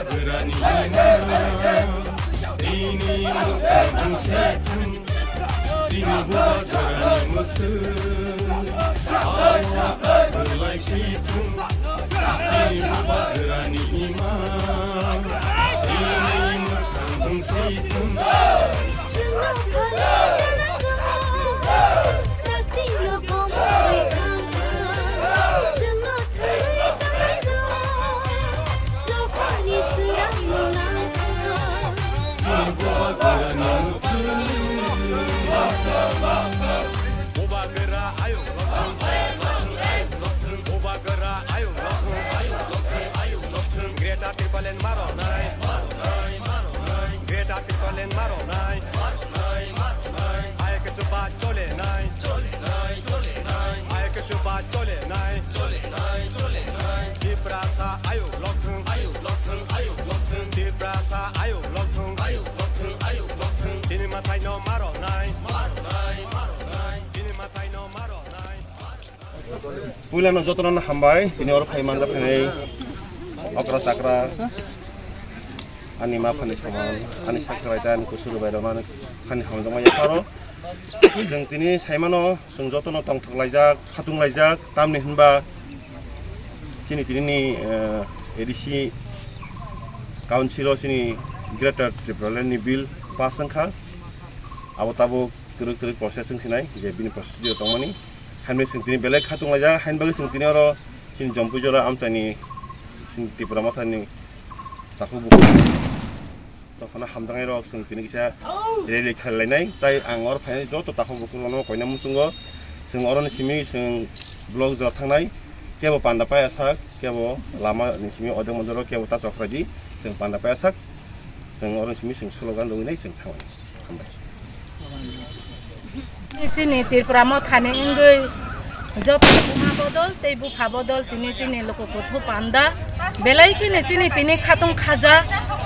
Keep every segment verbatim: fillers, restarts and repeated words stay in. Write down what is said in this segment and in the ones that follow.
Grani ima, ini mukhang sithung, chini bubagrani mukhang, awa belai sithung, chini bubagrani ima, ini mukhang sithung. Bubagra ayuk lokthung, Bubagra ayuk lokthung, Greater Tipraland maro nai, Greater Tipraland maro nai, ayuk chuba chole nai, ayuk chuba chole nai, Tiprasa ayuk lokthung, Tiprasa ayuk lokthung, chini mathai no maro nai, chini mathai no maro nai. Puilano jotono hambai, tini oro phai manja phainai okra chakra, ani ma phani saman, ani saksa bai ta ani kusuru bai rok ani phani hamjakma yapharo. Chwng tini saimano, chwng jotono tongthok laijak, khatung laijak, tamni hinba chini tini ni, eh, A D C Council o chini Greater Tipraland ni bill pass wngkha. Abo tabuk twrwk twrwk process wng sinai, je bini procedure tongmani. Hainbai chwng tini belai khatung laijak, hain bagwi chwng tini oro chini Jompui jora amchaini chini Tipra Mothani takhuk bukhuk tongphano hamjaknai rok chwng tini kisa rally khlainai. Tai ang oro phainai joto takhuk bukhuk rokno koina muchungo chwng oroni simi chwng block jora thangnai, kebo panda paya sak, kebo lama ni simi odek modoro kebo ta chokrai di, chwng panda paya sak, chwng oroni simi chwng slogan rwinai chwng thangnai. Hambai. Chini Tripura Mothani wngwi joto buma bodol tei bupha bodol tini chini luku kuthu panda belai kheno chini tini khatung khaja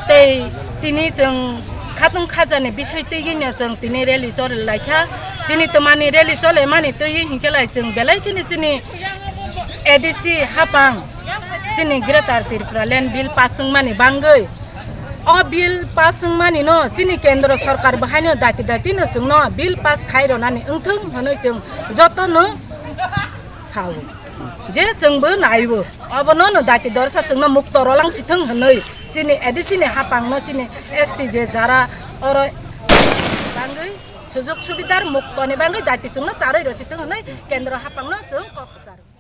tei tini chwng khatung khajani bisoi twiwino chwng tini rally choli laikha. Chini twmani rally cholemani twi hinkhe lai chwng belai kheno chini A D C hapang chini Greater Tripura Land Bill pass wngmani bangwi. O bill pass wngmani no chini kendro sorkar bo haino dati dati no chwngno bill pass khai ronani wngthung hwnwi chwng jotono sao. Je chwngbo naibo obono no dati dorsa chwngno mukto rolang sithung hwnwi chini A D C ni hapangno chini S T je jara oro bangwi sujog subidar muktoni bangwi dati chwngno charwi rw sithung hwnwi kendro hapangno chwng kok kwcharo.